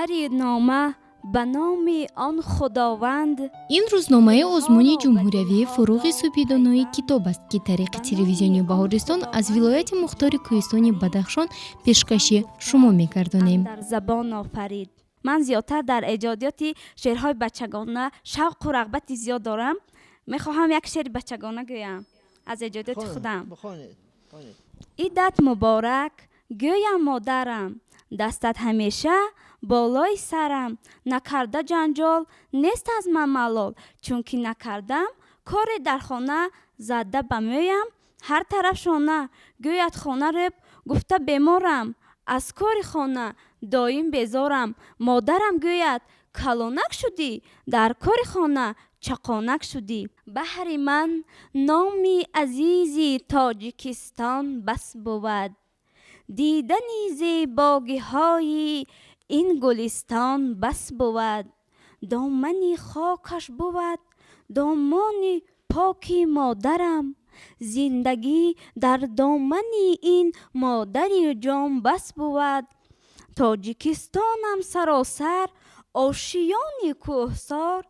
Сари нома ба номи он Худованд. Ин рӯзномаи озмуни ҷумҳуриявии «Фуруғи субҳидонои китоб» аст, ки тариқи телевизиони Баҳористон аз вилояти мухтори кӯҳистони Бадахшон пешкаши шумо мегардонем. Дар забон офарид. Ман зиёдтар дар эҷодиёти шеърҳои бачагона шавқу рағбати зиёд дорам. Мехоҳам як шеъри бачагона гӯям аз эҷодиёти худам. Идат муборак, гӯям модарам, дастат ҳамеша болои сарам. Накарда ҷанҷол нест аз ман малол, чунки накардам коре дар хона, зада ба мӯям ҳар тараф шона. Гӯяд хона рӯб гуфта беморам, аз кори хона доим безорам. Модарам гӯяд калонак шудӣ, дар кори хона чақонак шудӣ. Баҳри ман номи азизи Тоҷикистон бас бувад, дидани зебогиҳои ин гулистон бас бувад. Домани хокаш бувад домони поки модарам, зиндагӣ дар домани ин модари ҷон бас бувад. Тоҷикистонам саросар ошиёни кӯҳсор,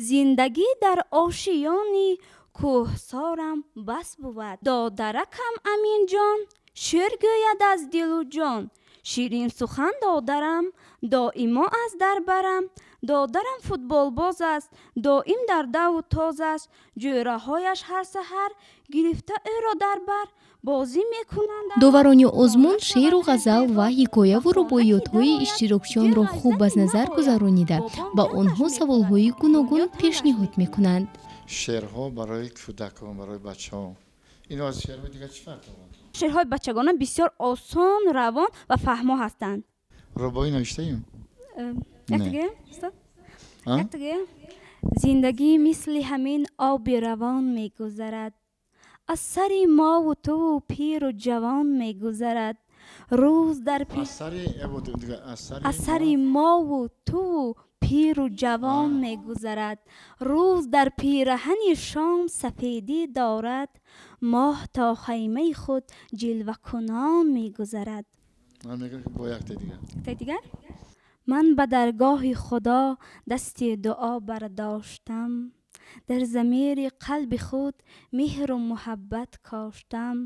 зиндагӣ дар ошиёни кӯҳсорам бас бувад. Додаракам Аминҷон шеър гӯяд аз дилу ҷон, ширинсухан додарам доимо аз дар барам. Додарам футболбоз аст, доим дар даву тоз аст. Ҷӯраҳояш ҳар саҳар гирифта ӯро дар бар бозӣ мекунанд. Доварони озмун шеъру ғазал ва ҳикояву рубоиётҳои иштирокчиёнро хуб аз назар гузаронида, ба онҳо саволҳои гуногун пешниҳод мекунанд. Шеърҳо барои кӯдакон, барои бачаҳо, ино аз шеърҳои дигар чӣ фарқ доранд? Шеърҳои бачагона бисёр осон, равон ва фаҳмо ҳастанд. Рубоӣ навиштаем? Яктагӣ. Зиндагӣ мисли ҳамин оби равон мегузарад, аз сари мову туву пиру ҷавон мегузарад. Рӯз дар аз сари мову туву пиру ҷавон мегузарад. Рӯз дар пираҳани шом сафедӣ дорад, моҳ то хаймаи худ ҷилвакунон мегузарад. Дигар ман ба даргоҳи Худо дасти дуо бардоштам, дар замири қалби худ меҳру муҳаббат коштам.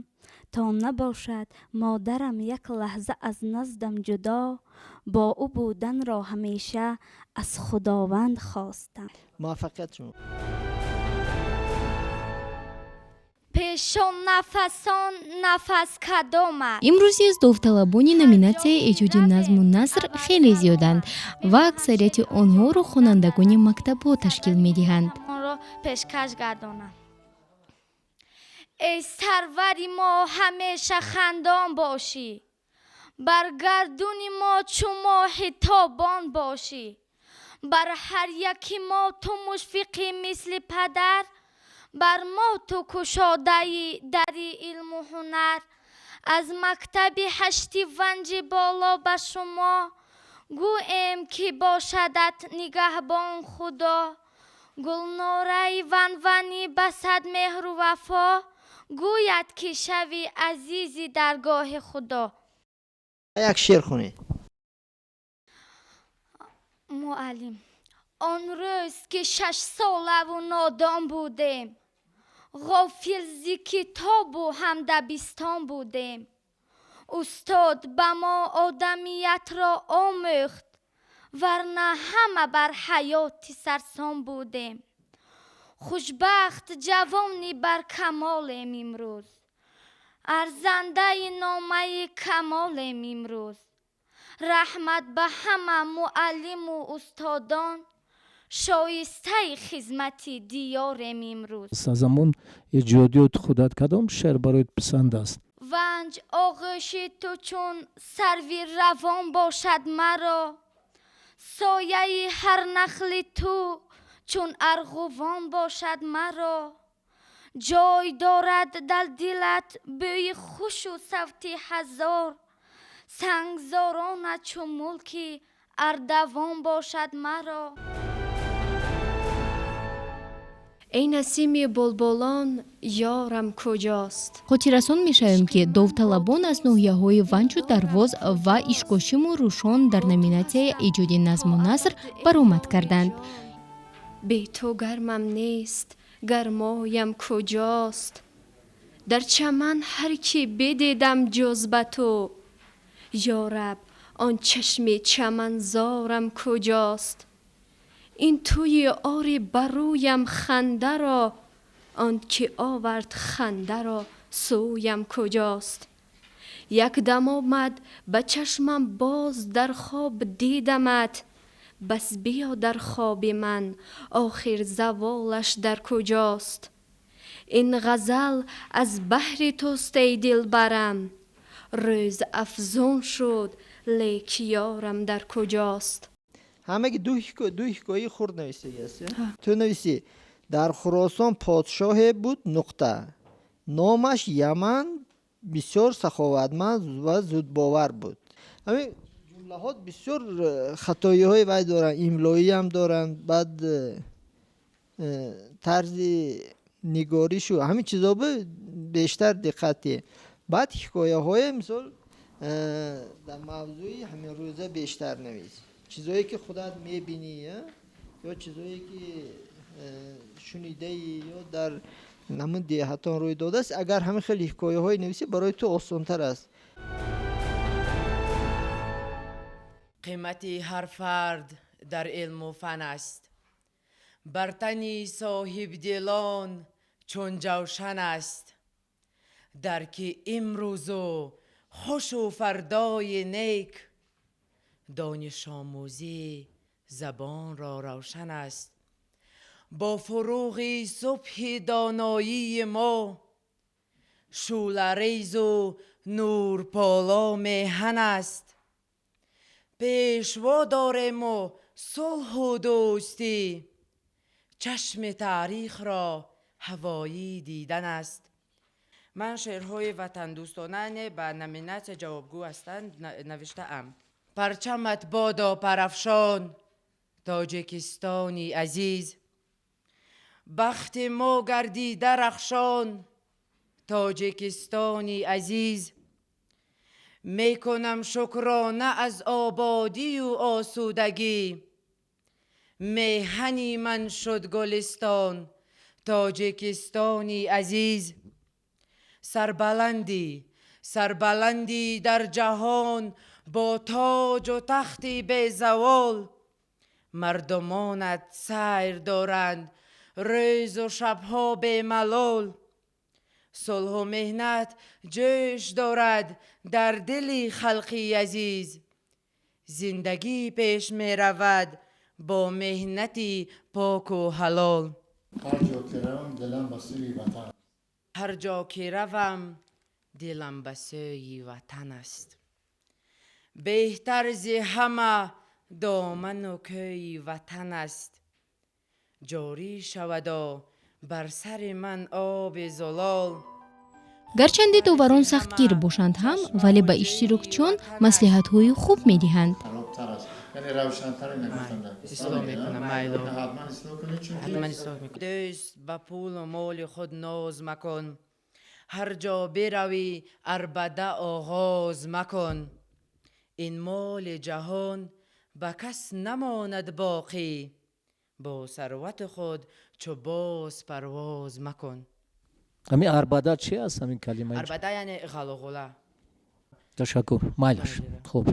То набошад модарам як лаҳза аз наздам ҷудо, бо ӯ буданро ҳамеша аз Худованд хостам. Муваффақият шумо. Пешон нафасон нафас кадомад. Имрӯз низ довталабони номинатсияи эҷоди назму наср хеле зиёданд ва аксарияти онҳоро хонандагони мактабҳо ташкил медиҳанд. Онро пешкаш гардонам. Эй сарвари мо ҳамеша хандон бошӣ, бар гардуни мо чу моҳи тобон бошӣ. Бар ҳар яки мо ту мушфиқӣ мисли падар, бар мо ту кушодаи дари илму ҳунар. Аз мактаби ҳашти ванҷи боло ба шумо гӯем, ки бошадат нигаҳбон Худо. Гулнораи ванванӣ ба сад меҳру вафо гӯяд, ки шави азизи даргоҳи Худо. Як шеър хонед. Муаллим, он рӯз ки шашсолаву нодон будем, ғофил зи китобу ҳамдабистон будем. Устод ба мо одамиятро омӯхт, варна ҳама бар ҳаёти сарсон будем. Хушбахт ҷавони бар камолем имрӯз, арзандаи номаи камолем имрӯз. Раҳмат ба ҳама муаллиму устодон, шоистаи хизмати диёрем имрӯз. Аз ҳамон эҷодиёти худат кадом шеър бароят писанд аст? Ванҷ оғӯши ту чун сарви равон бошад маро, сояи ҳар нахли ту чун арғувон бошад маро. Ҷой дорад дар дилат бӯи хушу савти ҳазор, сангзоронат чу мулки ардавон бошад маро. Эй насими булбулон, ёрам куҷост? Хотиррасон мешавем, ки довталабон аз ноҳияҳои Ванҷу Дарвоз ва Ишкошиму Рӯшон дар номинатсияи эҷоди назму наср баромад карданд. Бе ту гармам нест, гармоям куҷост? Дар чаман ҳар ки бидидам ҷуз ба ту, ё раб, он чашми чаманзорам куҷост? Ин туи ори барӯям хандаро, он ки овард хандаро сӯям куҷост? Якдам омад ба чашмам боз дар хоб дидамат, бас биё дар хоби ман, охир заволаш дар куҷост? Ин ғазал аз баҳри туст, эй дилбарам, рӯз афзун шуд, лек ёрам дар куҷост? Ҳамаги ду ҳикояи хурд нависагӣ аст. Ту нависӣ: дар Хуросон подшоҳе буд, нуқта, номаш Яман, бисёр саховатманд ва зудбовар буд. Ҳамин ҷумлаҳо бисёр хатоиҳои вай доранд, имлоиам доранд, баъд тарзи нигоришу ҳамин чизо бештар диққат диҳ. Баъд ҳикояҳое, мисол, дар мавзӯи ҳамин рӯза бештар навис, чизое ки худат мебинӣ ё чизое ки шунидаӣ ё дар ҳамин деҳатон рӯй додааст. Агар ҳамин хел ҳикояҳое нависӣ, барои ту осонтар аст. Қимати ҳар фард дар илму фан аст, бар тани соҳибдилон чун ҷавшан аст. Дарки имрӯзу хушу фардои нек, донишомӯзӣ забонро равшан аст. Бо фурӯғи субҳи доноии мо, шӯларезу нурполо меҳан аст. Пешво дорему сулҳу дӯстӣ, чашми таърихро ҳавоӣ дидан аст. Ман шеърҳои ватандӯстонане ба номинатсия ҷавобгӯ ҳастанд навиштаам. Парчамат бодо парафшон, Тоҷикистони азиз, бахти мо гардида рахшон, Тоҷикистони азиз. Мекунам шукрона аз ободию осудагӣ, меҳани ман шуд гулистон, Тоҷикистони азиз. Сарбаландӣ, сарбаландӣ дар ҷаҳон, бо тоҷу тахти безавол. Мардумонат сайр доранд рӯзу шабҳо бемалол. Сулҳу меҳнат ҷӯш дорад дар дили халқи азиз. Зиндагӣ пеш меравад бо меҳнати поку ҳалол. Ҳар ҷо ки равам, дилам ба сӯи ватан. Ҳар ҷо ки равам, дилам ба сӯи ватан аст. Беҳтар зи ҳама доману кӯи ватан аст. Ҷорӣ шавадо бар сари ман оби зулол. Гарчанде доварон сахтгир бошанд ҳам, вале ба иштирокчиён маслиҳатҳои хуб медиҳанд. Харобтар аст, яъне равшантар. Ислоҳ мекунам, майло. Ҳатман ислоҳ кунед, чунки ҳатман ислоҳ мекунам. Дӯст, ба пулу моли худ ноз макун, ҳар ҷо биравӣ арбада оғоз макун. Ин моли ҷаҳон ба кас намонад боқӣ, бо сарвати худ чу боз парвоз макун. Ҳамин арбада чи аст, ҳамин калима? Арбада яъне ғалуғула. Ташаккур, майлаш, хуб.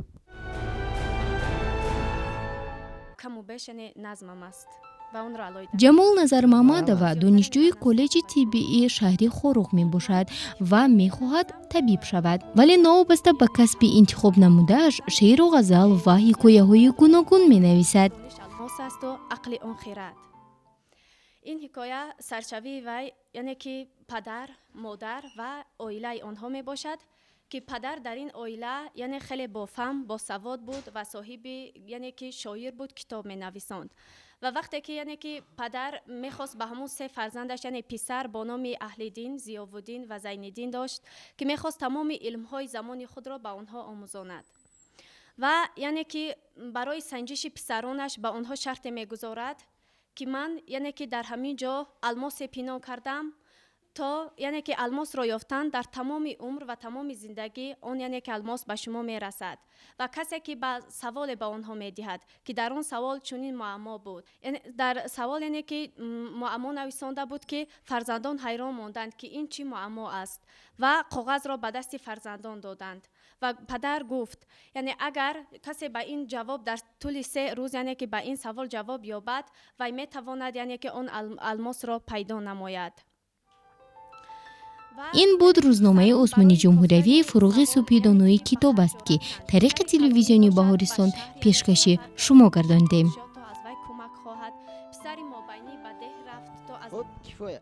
Каму беш яъне назмам аст ва онро алоҳида. Ҷамол Назармамадова донишҷӯи коллеҷи тиббии шаҳри Хоруғ мебошад ва мехоҳад табиб шавад, вале новобаста ба касби интихоб намудааш шеъру ғазал ва ҳикояҳои гуногун менависад. Алмос асту ақли он хирад. Ин ҳикоя сарчавии вай, яъне ки падар, модар ва оилаи онҳо мебошад, ки падар дар ин оила яъне хеле бофаҳм, босавод буд ва соҳиби, яъне ки шоир буд, китоб менависонд. Ва вақте ки, яъне ки падар мехост ба ҳамон се фарзандаш, яъне писар бо номи Аҳлиддин, Зиёвуддин ва Зайниддин дошт, ки мехост тамоми илмҳои замони худро ба онҳо омӯзонад. Ва яъне ки барои санҷиши писаронаш ба онҳо шарте мегузорад, Ки ман, яъне ки, дар ҳамин ҷо алмосе пинон кардам, то, яъне ки, алмосро ёфтан дар тамоми умр ва тамоми зиндагӣ он, яъне ки, алмос ба шумо мерасад. Ва касе ки ба саволе ба онҳо медиҳад, ки дар он савол чунин муаммо буд, дар савол, яъне ки, муаммо нависонда буд, ки фарзандон ҳайрон монданд, ки ин чӣ муаммо аст, ва коғазро ба дасти фарзандон доданд. Ва падар гуфт, яъне агар касе ба ин ҷавоб дар тӯли 3 рӯз, яъне ки, ба ин савол ҷавоб ёбад, вай метавонад, яъне ки, он алмосро пайдо намояд. Ин буд рӯзномаи озмуни ҷумҳуриявии «Фурӯғи субҳи донои китоб» аст, ки тариқи телевизиони Баҳористон пешкаши шумо гардондем. Аз вай кӯмак хоҳад. Писари мобайнӣ ба деҳ рафт, то аз Хуб, кифоя.